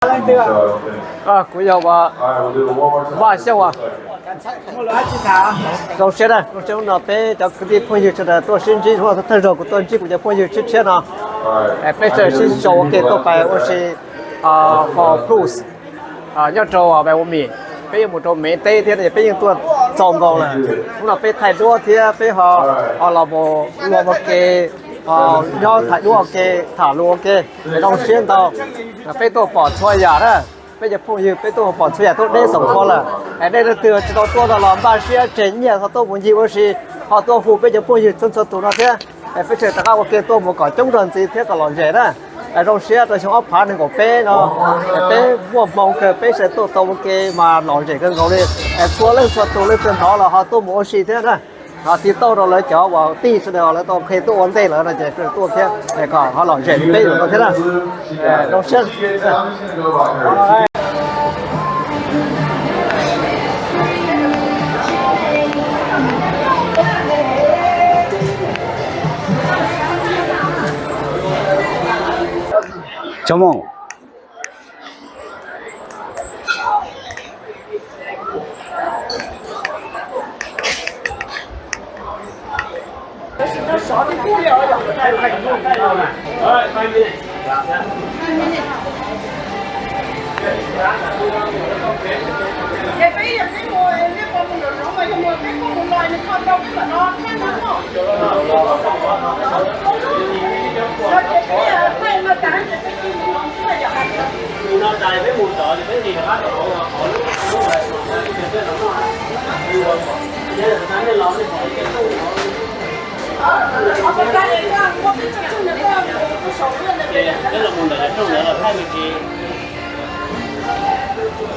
Kuv yog Vaj Xyooj. Zoo siab na, zoo siab hnub no peb cov kwv tij phooj ywg sawv daws tuaj sib ntsib, hnub no thawj zaug kuv tuaj ntsib kuv cov phooj ywg tshiab tshiab no. Peb sawv daws sib sau ua ke tuaj pais ua si Four Plus nyob rau Wyoming. Peb yuav mus rau Mev teb thiab no, peb yeej tuaj txaus nkaus lawm. Hnub no peb thaij duab thiab peb ho los mus ua ua ke, nyob thaij duab ua ke, tham lus ua ke, zoo siab ntau. Peb tuaj pom txhua yam na, peb cov phooj ywg peb tuaj pom txhua yam tuaj deb xoom qhov lawm. Dej leej twg tsis tau tuaj no los npaj siab tseg nyiaj ho tuaj mus ncig ua si, ho tuaj hu peb cov phooj ywg txhua txhua tus no thiab. Peb sawv daws rov qab ua ke tuaj mus kom coob zog ntxiv thiab kom lom zem na. Zoo siab rau xyoo ob phav nees nkaum peb no, peb muaj hmoo kawg peb sawv daws tuaj tau ua ke mas lom zem kawg nkaus li. Txhua leej txhua tus leej twg hnov los ho tuaj mus ua si thiab na. Ho tiv tauj rau lawv cov uas tij sawv daws lawv tau qhia tuaj ua ntej lawm no ces sawv daws tuaj thiab kom ho lom zem peb no thiab na. Zoo siab. Tsoom Hmoob,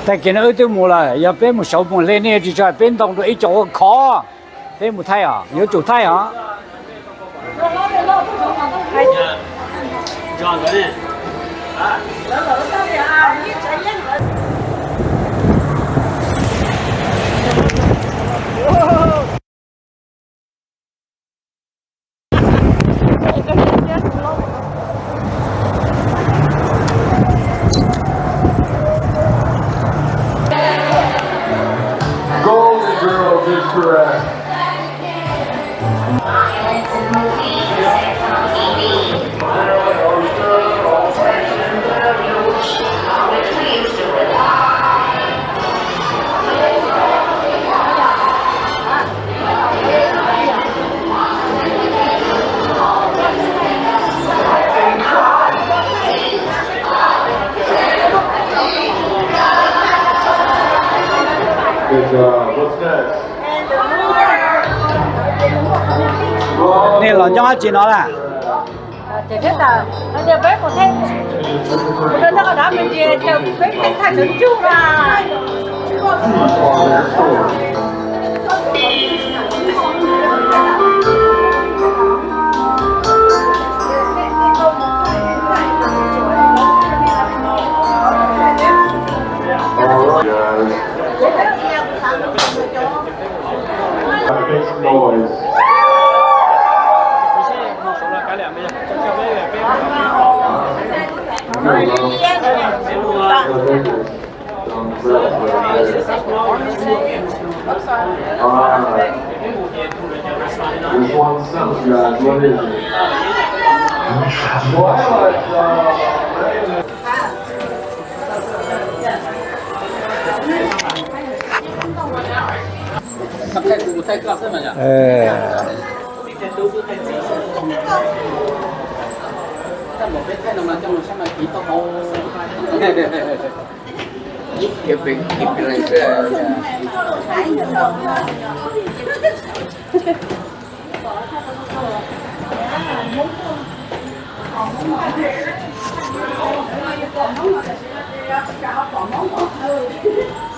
Tag kis no wb twb mus lawm, yog peb mus saud mus hle nej tsis tso peb ntoo rau ib co ua khov. Peb mus thaij os, yuav tsum thaij os. Golden Girls is correct. Good job. What's next? Nej los nyob dab tsi no lawm? All right, guys. Make some noise. All right. This one's something, guys. What is it? Twilight Zone.